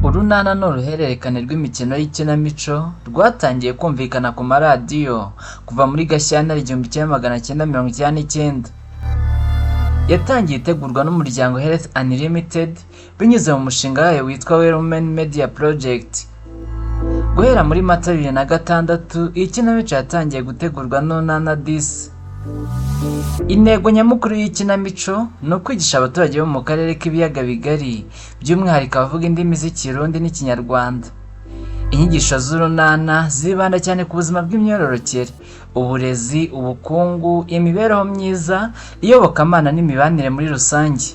Urunana ni uruhererekane rw'imikino y'ikinamico rwatangiye kumvikana ku maradiyo kuva muri Gashyantare 1999. Yatangiye itegurwa n'umuryango Health Unlimited binyuze mu mushinga wayo witwa Well Women Media Project. Guhera muri Mata 2006, iyi kinamico yatangiye gutegurwa n'Urunana Disi. Intego nyamukuru y'ikinamico ni ukwigisha abaturage bo mu karere k'Ibiyaga Bigari, by'umwihariko abavuga indimi z'Ikirundi n'Ikinyarwanda. Inyigisho z'Urunana zibanda cyane ku buzima bw'imyororokere, uburezi, ubukungu, imibereho myiza, iyobokamana n'imibanire muri rusange.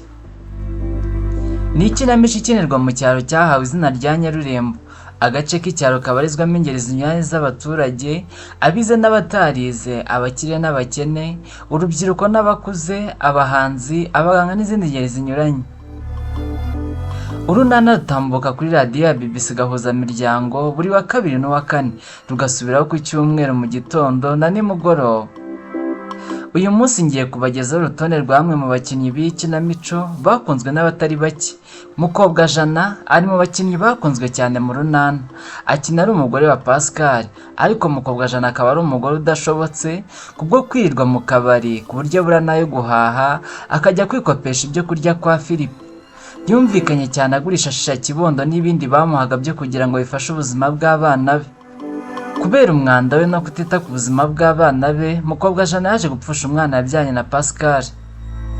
Ni ikinamico ikinirwa mu cyaro cyahawe izina rya Nyarurembo, agace k'icyaro kabarizwamo ingeri zinyuranye z'abaturage, abize n'abatarize, abakire n'abakene, urubyiruko n'abakuze, abahanzi, abaganga n'izindi ngeri zinyuranye. Urunana rutambuka kuri radiyo ya BBC Gahuzamiryango buri wa kabiri n'uwa kane, rugasubiraho ku cyumweru mu gitondo na nimugoroba. Uyu munsi ngiye kubagezaho urutonde rwa bamwe mu bakinnyi b'iyi kinamico bakunzwe n'abatari bake. Mukobwajana ari mu bakinnyi bakunzwe cyane mu Runana. Akina ari umugore wa Pascal, ariko Mukobwajana akaba ari umugore udashobotse kubwo kwirirwa mu kabari ku buryo abura n'ayo guhaha, akajya kwikopesha ibyo kurya kwa Philip. Yumvikanye cyane agurisha shisha kibondo n'ibindi bamuhaga byo kugira ngo bifashe ubuzima bw'abana be. Kubera umwanda we no kutita ku buzima bw'abana be, Mukobwajana yaje gupfusha umwana yabyaranye na Pascal.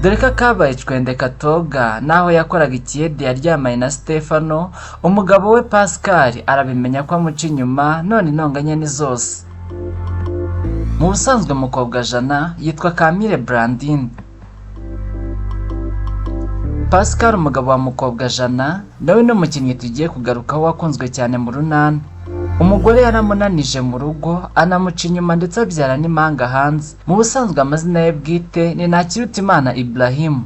Dore ko akabaye icwende katoga, n'aho yakoraga ikiyede yaryamanye na Stefano, umugabo we Pascal arabimenya ko amuca inyuma, none intonganya ni zose. Mu busanzwe Mukobwajana yitwa Camille Brandine. Pascal, umugabo wa Mukobwajana, nawe ni umukinnyi tugiye kugarukaho wakunzwe cyane mu Runana. Umugore yaramunanije mu rugo, anamuca inyuma, ndetse abyara n'impanga hanze. Mu busanzwe amazina ye bwite ni Ntakirutimana Ibrahim.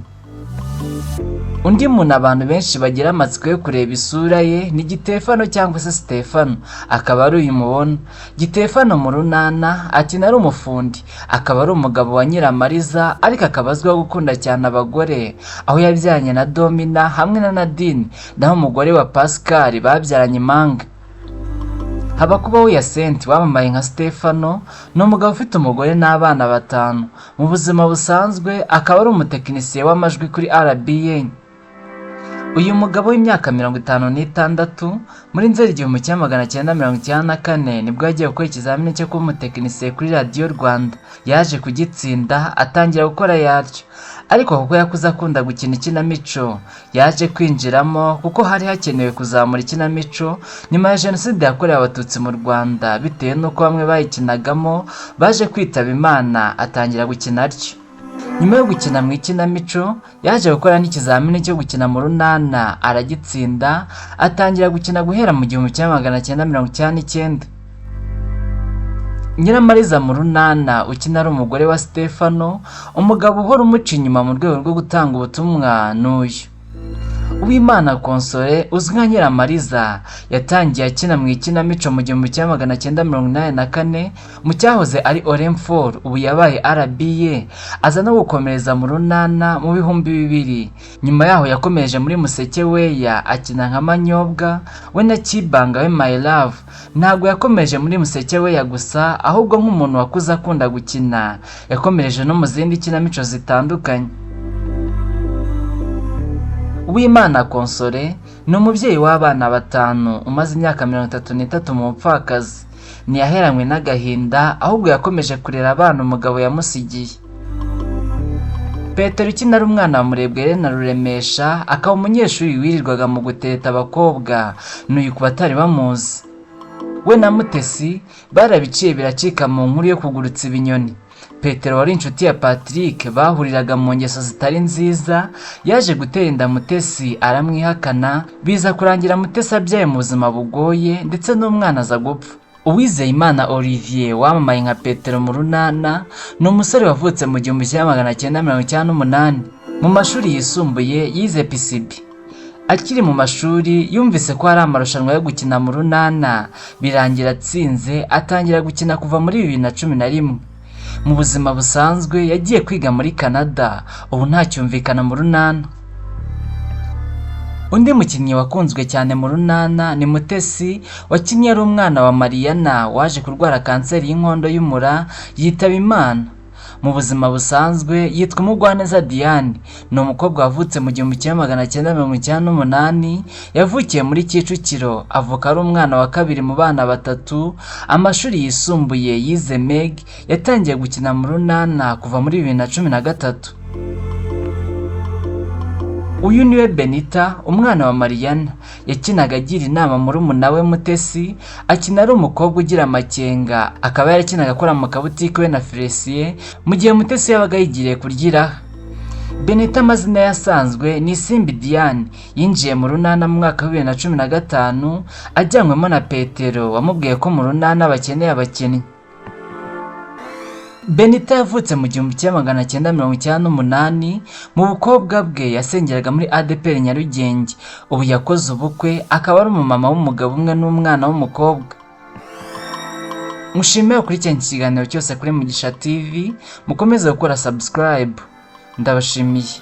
Undi muntu abantu benshi bagira amatsiko yo kureba isura ye ni Gitefano cyangwa se Stefano, akaba ari uyu mubona. Gitefano mu Runana akina ari umufundi, akaba ari umugabo wa Nyiramariza, ariko akaba azwiho gukunda cyane abagore, aho yabyaranye na Domina hamwe na Nadine, naho umugore wa Pascal babyaranye impanga. Habakubaho Hyacinthe wamamaye nka Stefano ni umugabo ufite umugore n'abana batanu. Mu buzima busanzwe akaba ari umutekinisiye w'amajwi kuri RBA. Uyu mugabo w'imyaka 56, muri Nzeri 1994 nibwo yagiye gukora ikizamini cyo kuba umutekinisiye kuri Radiyo Rwanda. Yaje kugitsinda, atangira gukora yaryo, ariko kuko yakuze akunda gukina ikinamico, yaje kwinjiramo kuko hari hakenewe kuzamura ikinamico nyuma ya Jenoside yakorewe Abatutsi mu Rwanda, bitewe n'uko bamwe bayikinagamo baje kwitaba Imana, atangira gukina atyo. Nyuma yo gukina mu ikinamico, yaje gukora n'ikizamini cyo gukina mu Runana, aragitsinda, atangira gukina guhera mu 1999. Nyiramariza mu Runana ukina ari umugore wa Stefano, umugabo uhora umuca inyuma, mu rwego rwo gutanga ubutumwa n'uyu. Uwimana Consolée uzwi nka Nyiramariza yatangiye akina mu ikinamico mu 1984 mu cyahoze ari Orinfor, ubu yabaye RBA, aza no gukomereza mu Runana mu 2000. Nyuma yaho yakomeje muri Musekeweya akina nka Manyobwa we na Kibanga we My Love. Ntabwo yakomeje muri Musekeweya gusa, ahubwo nk'umuntu wakuze akunda gukina, yakomereje no mu zindi kinamico zitandukanye. Uwimana Consolée ni umubyeyi w'abana batanu umaze imyaka 33 mu bupfakazi. Ntiyaheranywe n'agahinda, ahubwo yakomeje kurera abana umugabo yamusigiye. Petero ukina ari umwana wa Murebwayire na Ruremesha, akaba umunyeshuri wirirwaga mu gutereta abakobwa, n'uyu ku batari bamuzi. We na Mutesi barabiciye biracika mu nkuru yo kugurutsa ibinyoni. Petero wari inshuti ya Patrick bahuriraga mu ngeso zitari nziza, yaje gutera inda Mutesi aramwihakana, biza kurangira Mutesi abyaye mu buzima bugoye, ndetse n'umwana aza gupfa. Uwizeyimana Olivier wamamaye nka Petero mu Runana ni umusore wavutse mu 1998. Mu mashuri yisumbuye yize PCB. Akiri mu mashuri yumvise ko hari amarushanwa yo gukina mu Runana, birangira atsinze, atangira gukina kuva muri 2011. Mu buzima busanzwe yagiye kwiga muri Canada, ubu ntacyumvikana mu Runana. Undi mukinnyi wakunzwe cyane mu Runana ni Mutesi, wakinnye ari umwana wa Mariyana waje kurwara kanseri y'inkondo y'umura yitaba Imana. Mu buzima busanzwe yitwa Umugwaneza Diane, ni umukobwa wavutse mu 1998, yavukiye muri Kicukiro, avuka ari umwana wa kabiri mu bana batatu. Amashuri yisumbuye yize MEG, yatangiye gukina mu Runana kuva muri 2013. Uyu niwe Benita, umwana wa Mariyana, yakinaga agira inama murumuna we Mutesi, akina ari umukobwa ugira amakenga, akaba yarakinaga akora mu kabutike we na Felicien, mu gihe Mutesi yabaga yigiriye kuryiraha. Benita, amazina ye asanzwe ni Isimbi Diane, yinjiye mu Runana mu mwaka wa 2015, ajyanywemo na Petero wamubwiye ko mu Runana bakeneye abakinnyi. Benita yavutse mu 1998, mu bukobwa bwe yasengeraga muri ADEPR Nyarugenge, ubu yakoze ubukwe akaba ari umumama w'umugabo umwe n'umwana w'umukobwa. Mushimire gukurikirana iki kiganiro cyose kuri Mugisha TV, mukomeze gukora subscribe. Ndabashimiye.